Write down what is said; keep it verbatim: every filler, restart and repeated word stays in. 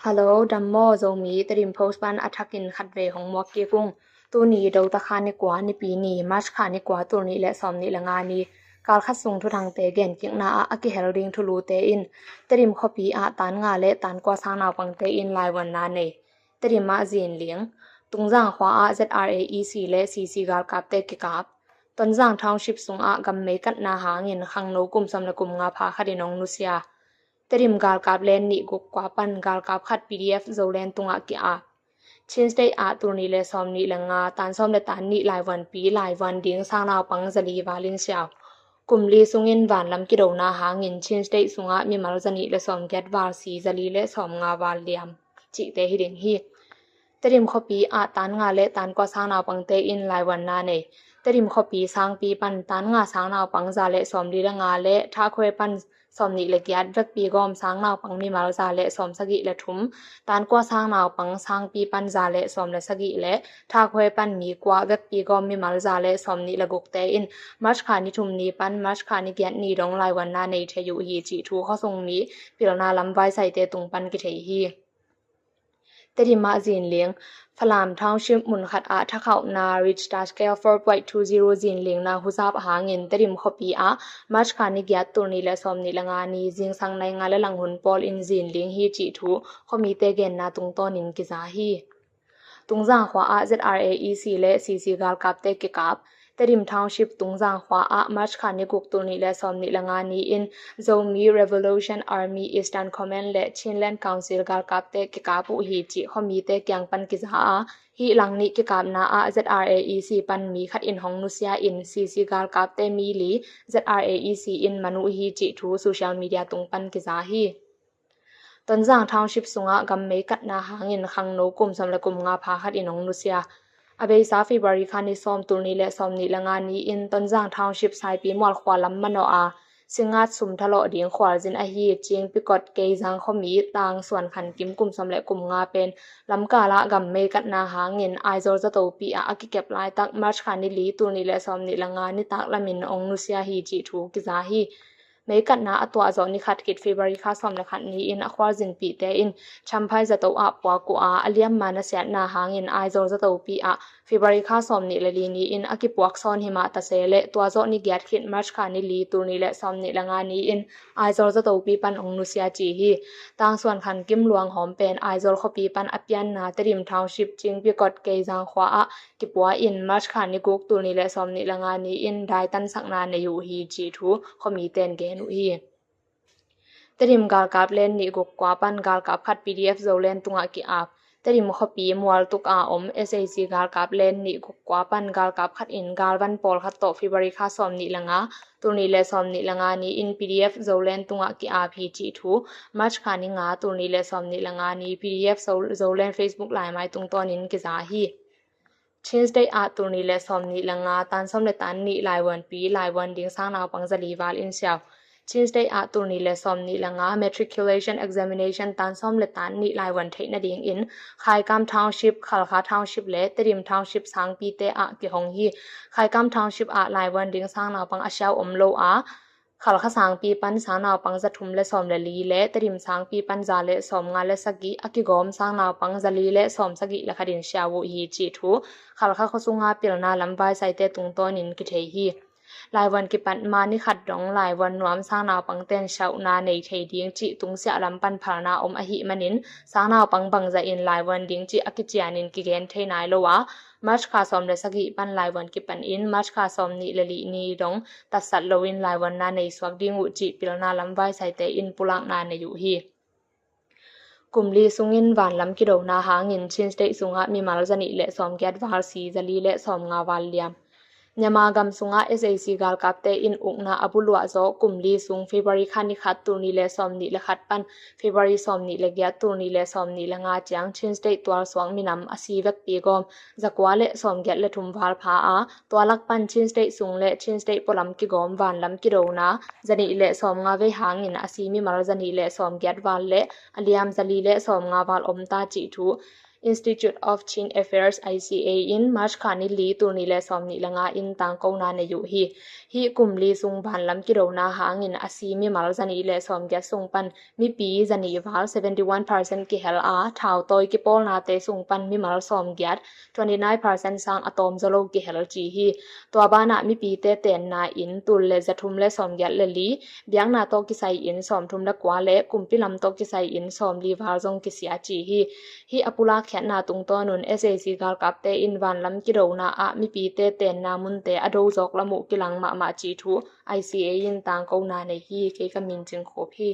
Hello, dam maw Zomi, Tedim Post pan a thakin khatvei hong muak kik ung. Tuni Dota kha ni kua, Nipi ni, March kha ni kua, tul nih le sawm nih le nga ni, kal khat sung thuthangte genkikna ah a kihel ding thulute in, Tedim khuapi ah tan nga le tan kua sang naupangte in laivuanna nei. Tedim ah zinling. Tungzang khua ah Z R A E C le C C galkapte kikap. Tonzang Township sungah gam mei katna hangin khangno kum sawm le kum nga pha khat in hong nusia. Tedim galkap len nih guk kua pan galkap khat P D F Zoland tungah ki-ap. Chin State ah tul nih le sawm nih le nga, tan sawm le tan nih laivuanpi, laivuan ding sang naupang zali val in siau. Kum li sungin vanlam kidona hangin Chin State sungah mimal zanih le sawm giat val si, zali le sawm nga val liam cihte hi ding hi. Tedim khuapi ah tan nga le tan kua sang naupangte in laivuanna nei. Tedim khuapi sangpi pan tan nga sang naupang za le sawm li le nga le Thakhwe pan sawm nih le giat vekpi gawm sang naupang mimal za le sawm sagih le thum, tan kua sang naupang sangpi pan za le sawm le sagih le Thakhwe pan mi kua vekpi gawm mimal za le sawm nih le gukte in March kha ni thum ni pan March kha ni giat ni dong laivuanna nei thei uh hi cih thu khuasung mi pilna lam vaisaite tung pan kithei hi. Tedim ah zinling. Falam Township mun khat ah thakhauhna Richter scale four point two zero zinlingna huzap hangin Tedim khuapi ah March kha ni giat tul nih le sawm nih le nga ni zingsang nai nga le lang hun pawl in zinling hi cih thu khuamite genna tungtawnin kiza hi. Tungzang khua ah Z R A E C le C C galkapte kikap. Tedim Township Tungzang khua ah March kha ni guk tul nih le sawm nih le nga ni in Zomi Revolution Army Eastern Command le Chinland Council galkapte kikap uh hi cih khuamite kiang pan kiza a, hih lang nih kikapna ah Z R A E C pan mi khat in hong nusia in C C galkapte mi li Z R A E C in man uh hi cih thu social media tung pan kiza hi. Tonzang Township sungah gam mei katna hangin khangno kum sawm le kum nga pha khat in hong nusia. A beisa February kha ni sawm tul nih le sawm nih le nga ni in Tonzang Township Saipi mual khua lam manawh a, Singat sum thalawh ding khualzin ahi Cingpikot Keizang khuami Tang Suan Khan Kim kum sawm le kum nga pen lamkal ah gam mei katna hangin Aizawl zatopi ah a kikep laitak March kha ni li tul nih le sawm nih le nga nitak lamin hong nusia hi cih thu kiza hi. Mei katna a tuah zawh ni khat khit February kha sawm le khat ni in a khualzinpihte in Champhai zato ah puak uh a, a liamma nasiatna hangin Aizawl zatopi ah February kha sawm nih le li ni in a kipuak sawn hi mah ta se leh tua zawh ni giat khit March kha ni li tul nih le sawm nih le nga ni in Aizawl zatopi pan hong nusia ci hi. Tang Suan Khan Kim luanghawm pen Aizawl khuapi pan a pianna Tedim Township Cingpikot Keizang khua ah kipua in March kha ni guk tul nih le sawm nih le nga ni in daitansakna nei uh hi cih thu khuamite in gen uh hi. Tedim galkap len nih guk kua pan galkap khat P D F Zoland tungah ki-ap. Tedim khuapi mualtuk a om S A C galkap len nih guk kua pan galkap khat in galvan pawlkhat tawh February kha sawm nih le nga tul nih le sawm nih le nga ni in P D F Zoland tungah ki-ap hi cih thu March kha ni nga tul nih le sawm nih le nga ni P D F Zo-, Zoland Facebook laimai tungtawnin kiza hi. Chin State ah tul nih le sawm nih le nga tan sawm le tan nih laivuanpi, laivuan ding sang naupang zali val in siau. Chin State ah tul nih le sawm nih le nga matriculation examination tan sawm le tan nih laivuan theih nadingin Khaikam Township, Khalkha Township le Tedim Township sangpite ah kihong hi. Khaikam Township ah laivuan ding sang naupang a siau om lo a, Khalkha sangpi pan sang naupang za thum le sawm le li le Tedim sangpi pan za le sawm nga le sagih a kigawm sang naupang zali le sawm sagih le khat in siau uh hi cih thu Khalkha khuasunga pilna lam vaisaite tungtawnin kithei hi. Laivuan kipat ma ni khat dong laivuan nuam sang naupangte in siauhna nei thei ding cih tungsiah lam pan phalna om ahih manin sang naupang bangzah in laivuan ding cih a kicianin kigen thei nai lo a, March kha sawm le sagih pan laivuan kipan in March kha sawm nih le li ni dong tatsat loin laivuanna nei suak ding uh cih pilna lam vaisaite in pulakna nei uh hi. Kum li sungin vanlam kidona hangin Chin State sungah mimal zanih le sawm giat val si, zali le sawm nga val liam. Myanmar gam sungah S A C galkapte in ukna a buluah zawh kum li sung February kha ni khat tul nih le sawm nih le khat pan February sawm nih le giat tul nih le sawm nih le nga ciang Chin State tualsuak minam a si vekpi gawm zakua le sawm giat le thum val pha a, tua lak pan Chin State sung le Chin State pualam kigawm vanlam kidona zanih le sawm nga vei hangin a si mimal zanih le sawm giat val le a liam zali le sawm nga val om ta cih thu Institute of Chin Affairs, I C A, in March kha ni li, tul nih le sawm nih le nga in tangkona nei uh hi. Hih kum li sung vanlam kidona hangin a si mimal zanih le sawmgiat sung pan mipi zanih val, seventy one percent, kihel a, thautawi kipawlnate sung pan mimal sawmgiat, twenty nine percent, sang a tawmzaw lo kihel ci hi. Tua banah mipite tenna in tul le zathum le sawmgiat le li, biakna tawh kisai in sawmthum le kua le kumpi lam tawh kisai in sawmli val zong kisia ci hi. Hih a pulak khiatna tungtawnun S A C galkapte in vanlam kidona ah mipite tenna munte a do zawk lam uh kilang mahmah ci thu I C A in tangkona nei hi. Kei ka min Cing Khup hi.